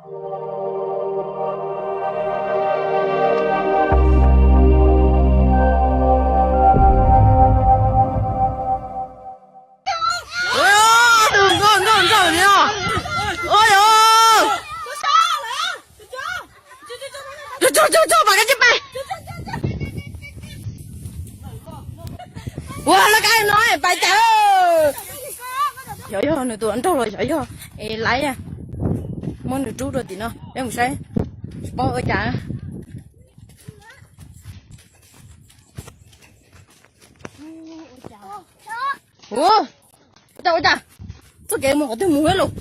Tus nkauj nkauj nkauj ni os. Ua yog, tso tso tso, pam kab tsis pais. Ua lawv kab no pais cas. Xyov yog nws tus nraug los xyov yog es laiv, muab nws rub rau tim no peb mus saib, tsis paub ua cas. Ua cas ua cas, txoj kev mus qhov twg mus los?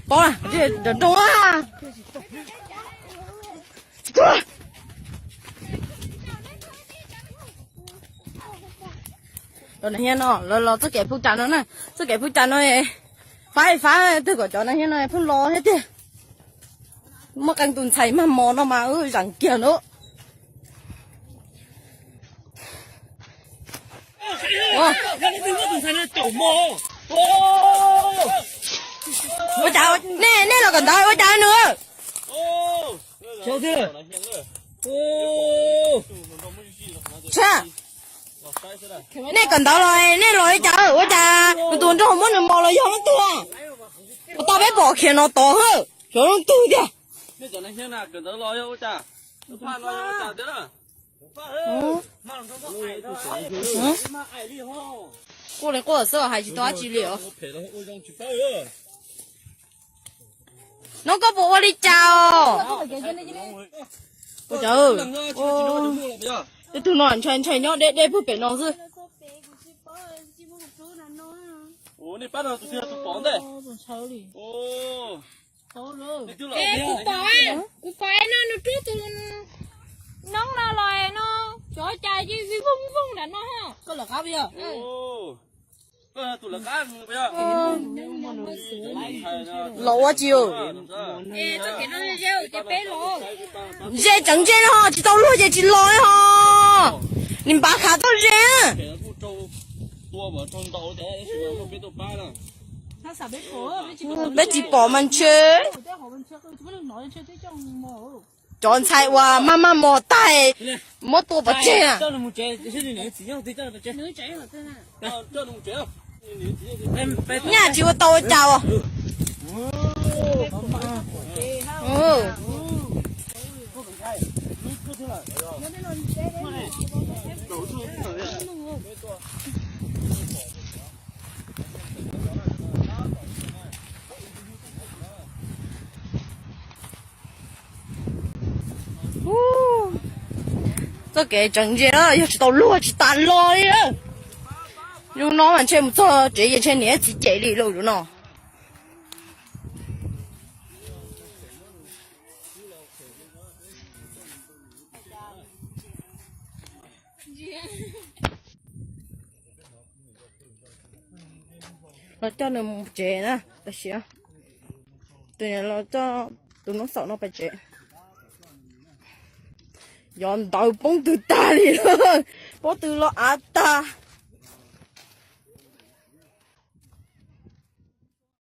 Pov nrov nroo a. Los na, no lawv los txoj kev phu cas no na, txoj kev phu cas no, fab fab twg kom cov na no pheej los thiab tiag. Muaj qee tus ntxhais mag mos no mas wb zeem kiag na. Ua cas nej los kawm ntawv ua cas nws? Nej kawm ntawv los nej los li cas ua cas nws tus nraug muab nws mos los yog leej twg? Puas tau peb pom khiav no tod, xyov leej twg tiag. Quaj li quaj xwb hais tsis tau dab tsi li os. No koj puas ua li cas os? Ua cas, tus no ntshai ntshai nyob deb deb puag pem no xwb. Kuv pom, kuv pom no nws rub tus noob no los no, xyov cas yeej vooj vooj nram no. Los ua tsi? Ze tseev ze no ho tsis tau luag ces tsis los ho. Nim npav khav toj ze. Peb tsis pom mas ntshe cov ntxhais uas maj maj mos tag muab tua pov tseg na. Nyaj tsis ua tau ua cas os. Txoj kev tseem ze, yog tsis tau luag tsis tas los li. Yus no mas ntshe mus txog tsev ces ntshe niam txiv cem li lauj yus no. Los coj nws mus tsev na, tam sim tus niam los coj tus noob xaum no pais tsev. Yov ntawd poob twg tag li, pob tw los av tag.